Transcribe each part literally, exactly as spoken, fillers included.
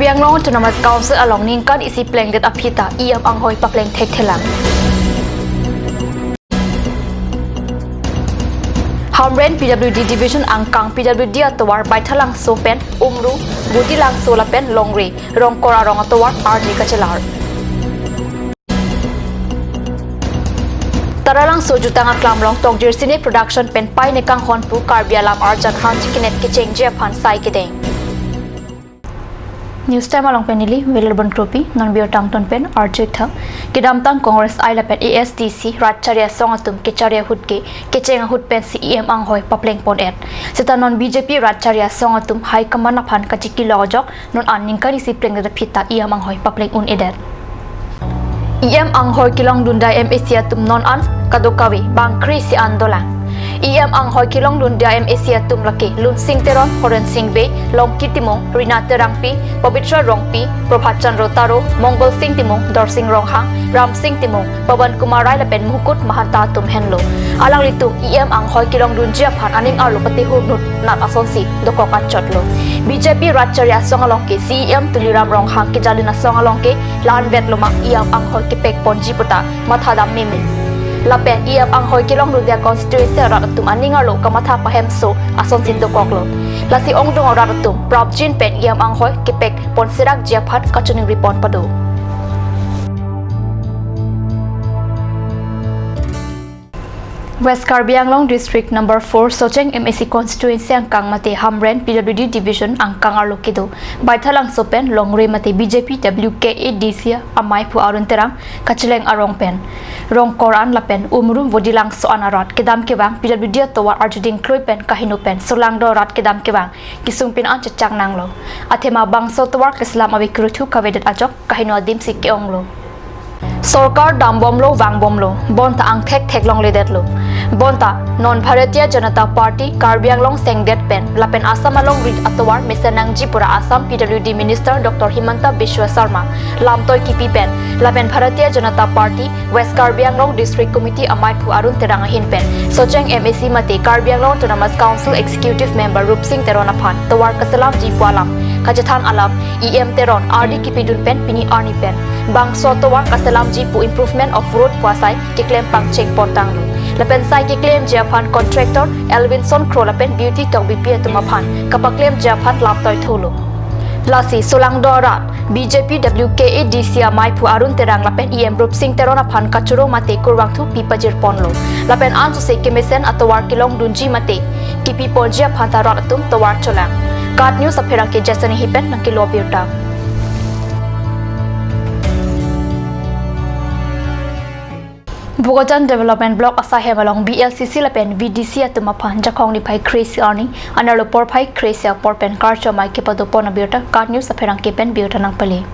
Karbi Anglong Autonomous Council along ningkan isi plengdet aphi ta E M anghoi papleng thekthelang. Hamren P W D Division angkang P W D atovar Baithalangso pen Umru, Budilangso lapen Longri, Rongkor arong atovar ardi kachelar. Taralangso jutang aklam along Tokjir Cine Production pen Pai Nekanghon pu Karbi alam arjan harchi kinet kechengji aphan sai kedeng. News Time along pen neli Velalbon Kropi, non birta angton pen arju tha. Kedamtang Congress I lapen A S D C rat chari asong atum kechari ahut ke, kecheng ahut pensi E M anghoi papleng pon-et. Seta non B J P rat chari asong atum high command aphan kachikilo ajok, non an ningkan isi plengdet aphi ta E M anghoi papleng un-edet. E M anghoi kelongdunde M A C atum non an kadokave bang kre-isi an dolang. E M anghoi kelongdunde M A C atum lake Lunsing Teron, Horen Sing Bey, Longki Timung, Rina Terangpi, Pabitra Rongpi, Prabhat Chandra Taro, Monggol Sing Timung, Dorsing Ronghang, Ram Sing Timung, Pawan Kumar Rai lapen Mukut Mahanta atum henlo. Alanglitum E M anghoi kelongdunji aphan aning arlo patehur nut nat asonsi dokok anchotlo. B J P rat chari asong along ke C E M Tuliram Ronghang kejalin asong along ke la-an vetlo ma E M anghoi kepek ponji puta matha dam meme. Lapen E M anghoi kelongdunde constituency arat atum aning arlo kamatha pahemso asonsi dokoklo. Lasi ongdung arat atum prapjin pen E M anghoi kepek pon serakji aphan kachiningri pon pado. West Karbi Anglong District number four Socheng M A C constituency angkang mate Hamren P W D division angkang arlo kedo Baithalangso pen Longri mate B J P W K A D C amei aphu Arun Terang kacheleng arong pen Rongkor an lapen Umru Budilangso an arat kedam kevang P W D atovar arjuding klui pen kaheno pen solangdo arat kedam kevang kesung pin an chechak nanglo. Athema bangso tovar keselam ave keruthu kavedet ajok kaheno adimsi ke-onglo. Sorkar dambomlo vangbomlo, bonta angthek theklongledetlo. Bonta non Bharatiya Janata Party Karbi Anglong sengdet pen lapen Assam along rit atovar mesen nangji pura Assam P W D Minister Doctor Himanta Biswa Sarma lamtoi kipi pen lapen Bharatiya Janata Party West Karbi Anglong District Committee amei aphu Arun Terang ahin pen Socheng M A C mate Karbi Anglong Autonomous Council Executive Member Rupsing Teron aphan tovar kaselamji pu alam kachethan alam E M Teron ardi kipidun pen pini arni pen bangso tovar kaselamji pu improvement of road pu asai keklem pangcheng pontanglo. Lapen sai keklemji aphan contractor Elvinson Kro lapen Beauty Tokbipi atum aphan kapaklemji aphan lamtoi thulo. Lasi solangdo arat B J P W K A D C amei aphu Arun Terang lapen E M Rupsing Teron aphan kachoro mate kurvangthu pi pajir ponlo. Lapen ansose kemesen atovar kelongdunji mate kipi ponji aphan ta rat atum tovar cholang. KAT News apherangke Jason Hipen nangkelo birta. Bokajan Development Block asaihem along B L C C lapen V D C atum aphan Jakhong niphai kre-isi arni anerlo porphai kre-isi apor pen karcho amei kepado pon abirta KAT News apherangke pen birta nangpale.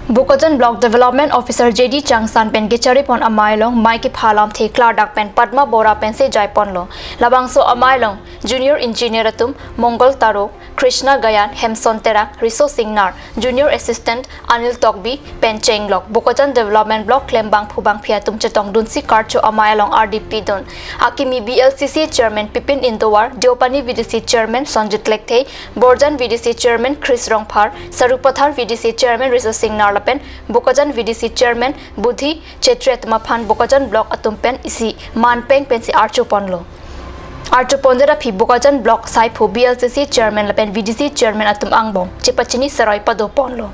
Bokajan Block Development Officer J D Changsan pen kechari pon amei along mei kepha alamthe klardak pen Padma Bora pensi jai ponlo. Labangso amei along Junior Engineer atum Monggol Taro, Krishna Gayan, Hemson Terang, Riso Singnar, Junior Assistant Anil Tokbi pen chenglok Bokajan Development Block klembangphu bangphi atum chetongdunsi karcho amei along ardi pidun. Akimi B L C C Chairman Pipin Indovar, Deopani V D C Chairman Sonjit Lekthe, Borjan V D C Chairman Chris Rongphar, Sarupathar V D C Chairman Riso Singnar lapen Bokajan V D C Chairman Budhi Chetri atum aphan Bokajan Block atum pen isi manpeng pensi archo ponlo. Archo pondet aphi Bokajan Block saiphu B L C C Chairman lapen V D C Chairman atum angbong chepachini seroi pado ponlo.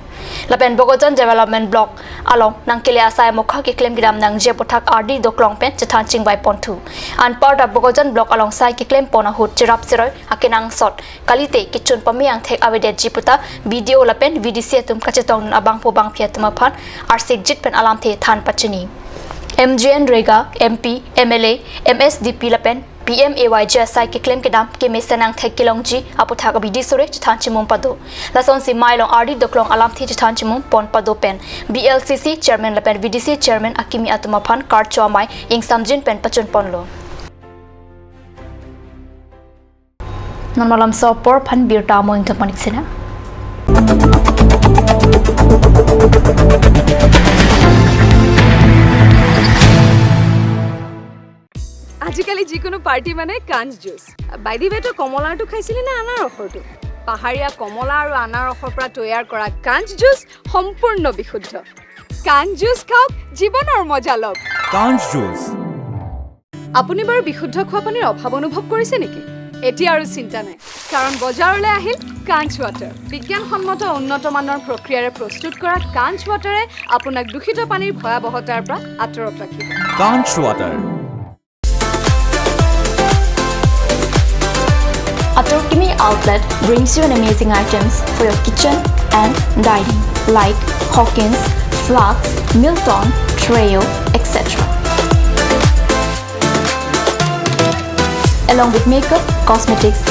Lapen Bokajan Development Block along nangkele asai mokha keklem kedam nangji aputhak ardi doklong pen chethan chingvai ponthu. Anparta Bokajan Block along sai keklem pon ahut cherap seroi akenangsot kalite kechun pame angthek avedetji puta B D O lapen V D C atum kachetongdun abangphu bangphi atum aphan arsikjit pen alamthe than pachini. M G N Rega, M P, M L A, M S D P lapen P M A Y G asai keklem kedam kemesen angthek kelongji aputhak abidi sore chethan chimum pado. Lasonsi mei along ardi doklong alamthe chethan chimum pon pado pen B L C C Chairman lapen V D C Chairman akimi atum aphan karcho amei ingsamjin pen pachun ponlo. Non malam so apor aphan birta amo ington panik sina. আজিকালি যিকোনো পাৰ্টি মানে কাঞ্জ juice. By the ৱে, তই কমলাৰটো খাইছিলি নে আনাৰসৰটো? পাহাৰীয়া কমলা আৰু আনাৰসৰ পৰা তৈয়াৰ কৰা কাঞ্চ জুচ সম্পূৰ্ণ বিশুদ্ধ। কাঞ্চ জুচ খাওক, জীৱনৰ মজা লওক। কাঞ্চ জুচ। আপুনি বাৰু বিশুদ্ধ খোৱা পানীৰ অভাৱ অনুভৱ কৰিছে নেকি? এতিয়া আৰু চিন্তা নাই, কাৰণ বজাৰলৈ আহিল কাঞ্চ ৱাটাৰ। বিজ্ঞানসন্মত উন্নত মানৰ প্ৰক্ৰিয়াৰে প্ৰস্তুত কৰা কাঞ্চ ৱাটাৰে আপোনাক দূষিত পানীৰ ভয়াৱহতাৰ পৰা আঁতৰত ৰাখিব। কাঞ্চ water. Atorkimi Outlet brings you an amazing items for your kitchen and dining, like Hawkins, flasks, Milton, Treo, et cetera. Along with makeup, cosmetics,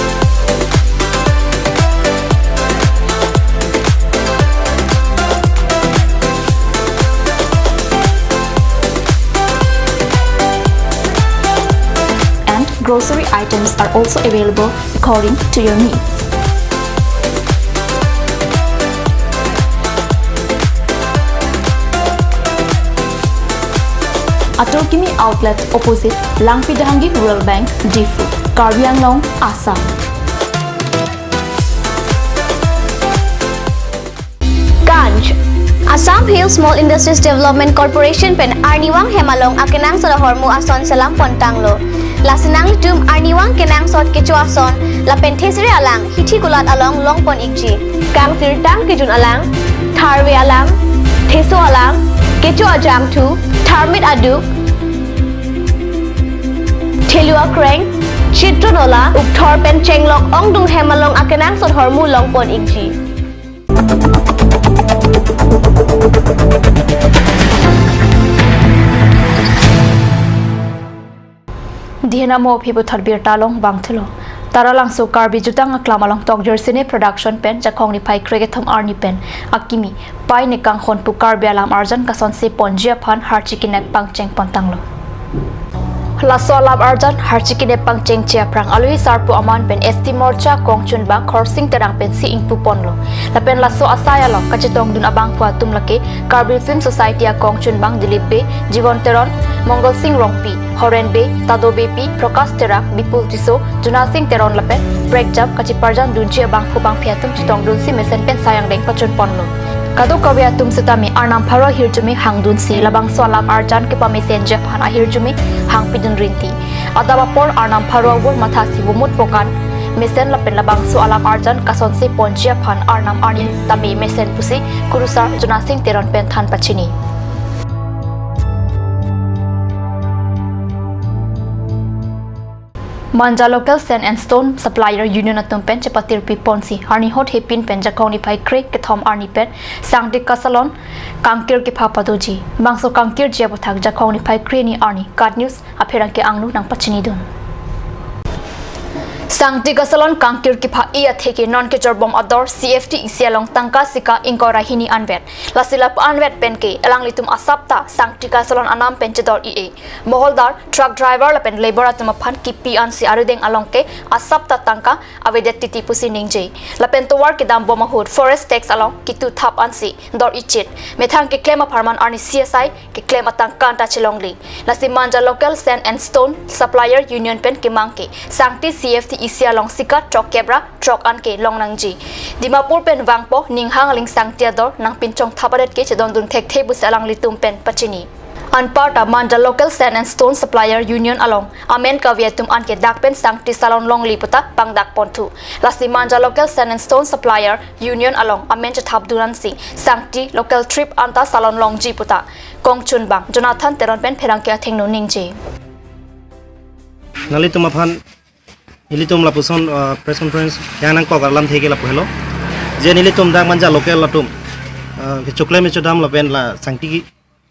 and grocery items are also available according to your needs. Atorkimi Outlet, opposite Langpi Dahangi Rural Bank, Diphu, Karbi Anglong, Assam. Kancch. Assam Hill Small Industries Development Corporation pen arnivang hem along akenangsot ahormu ason selam pontanglo. Lasi nanglitum arnivang kenangsot kecho ason lapen thesere alang hithi kulat along longpon ikji. Kangsirtang kejun alang, tharve alang, theso alang, kecho ajangthu, tharmit aduk, thelu akreng, chitro nola, ukthor pen chenglok ongdung hem along akenangsot ahormu longpon ikji. Dihena mo phibuthot birta along bangthulo. Taralangso Karbi Jutang Aklam along Tokjor Cine Production pen Jakhong niphai krekethom arni pen akimi Pai ne kanghon pu Karbi alam arjan kasonse ponji aphan harchi kinep pangcheng pontanglo. Laso alam arjan harchi kinep pangchengche aphrang alohi sarpo aman pen S T Morcha kongchunbang Khorsing Terang pensi ingpu ponlo. Lapen laso asai along kachetongdun abangphu atum lake Karbi Film Society akongchunbang Dilip Bey, Jiwon Teron, Mongol Sing Rongpi, Horen Bey, Tado Beypi, Prakash Terang, Bipul Tisso, Jona Sing Teron lapen prekjam kacheparjan dunji abangphu bangphi atum chetongdunsi mesen pen sai angdeng pachun ponlo. Kadokave atum setame Arnam pharo ahirjume hangdunsi labangso alam arjan kepamesenji aphan ahirjume hangpidun rinti. Adap apor Arnam pharo avur mathasi vomut vokan mesen lapen labangso alam arjan kasonse ponji aphan Arnam arni tame mesen pusi Kurusar Jona Sing Teron pen than pachini. Manja Local Sand and Stone Supplier Union atum pen chepatirpi ponsi arni hot hepin pen Jakhong niphai krekethom arni pen Sangti Kasalon kangkir kepha padoji. Bangso kangkirji aputhak Jakhong niphai krehini arni KAT News apherangke angno nangpachinidun. Sangti Kasalon kangkir kepha-i atheke non kejorbom ador C F T E C along tangka sika ingkoi ra hini anvet. Lasi lapu anvet penke alanglitum asapta Sangti Kasalon anam pen chedor-i-e. Moholdar, truck driver lapen labour atum aphan kipi ansi arideng alongke asapta tangka avedet titi pusi ningje. Lapen tovar kedambom ahut forest tax along kitu thap ansi dor-i chit. Methang keklem apharman arnisi asai keklem atangka anta chelongle. Lasi Manja Local Sand and Stone Supplier Union pen kemangke Sangti C F T E C along sika throk kep ra throk an kelong nangji. Dimapur pen vangpo ninghang aling Sangti ador nangpinchong thapadet ke chedondun thekthe pusi alanglitum pen pachini. Anparta Manja Local Sand and Stone Supplier Union along amen kave atum anke dak pen Sangti salon longle puta pangdak ponthu. Lasi Manja Local Sand and Stone Supplier Union along amen chethapdun ansi Sangti local trip anta salon longji puta kongchunbang Jonathan Teron pen pherangke athengno ningje. Nanglitum aphan nelitum lapuson, uh, press conference yang nangkok alam theke lapu helo. Je nelitum dak Manja local atum, uh, kechoklem kechodam lapen la Sangti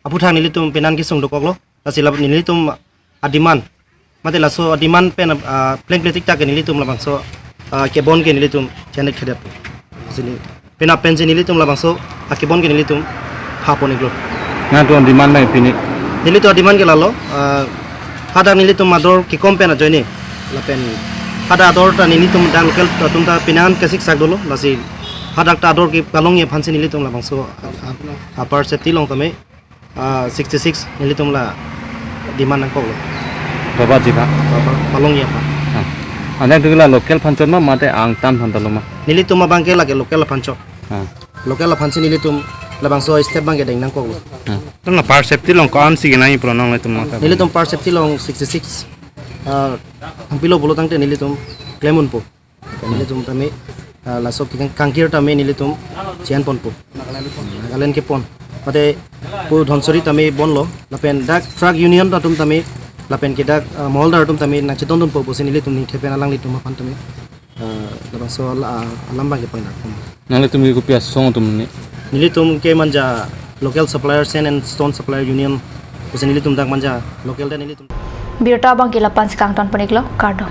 aputhak nelitum penan kesung dokoklo. Lasi la nelitum a-demand, mate laso a-demand pen, ah, pleng pletik tak ke nelitum labangso, ah, kebon ke nelitum chenek thedet. Sini penap pensi nelitum labangso akebon ke nelitum phapon iklo. Nangtum demand nangpi ni? Nelitum a-demand ke lalo, ah, hadak nelitum ador kekom pen ajoine lapen hadak ador ta nelitum dak local atum ta penan kesik sak dolo, lasi hadak ta ador ke palongji aphansi nelitum labangso, ah, ah, Upper Sangti along tame ah, sixty six nelitum la demand nangkoklo. Baba ji ba? Baba, palongji aphan. Ah. Adang tu la local aphan chot ma mate angtan aphan ta lo ma? Nelitum abang ke lake local aphan chot. Ha. Local aphan si nelitum labangso step abang ke deng nangkoklo. Ha. Tun la per safety along ko-an si kenai pro nang le tum ma ta? Nelitum per safety along sixty six. Ah, hampilo pulo tangte nelitum claim unpo. Nelitum tame, ah, laso kikang kangkir tame nelitum chian ponpo. Nagaland kepon. Mate pu Dhansiri tame bonlo. Lapen dak truck union atum tame, lapen ke dak, ah, moholdar atum tame nangchetondunpo pusi nelitum ningthepen alanglitum aphan tame, ah, labangso ala-, ah, alam abang kepangdak. Nanglitum ke kopi asong atum ne? Nelitum ke manja local supplier, sand and stone supplier union pusi nelitum dak manja local ta nelitum. Birta abang ke la-an si kangton pon-iklo, kardom.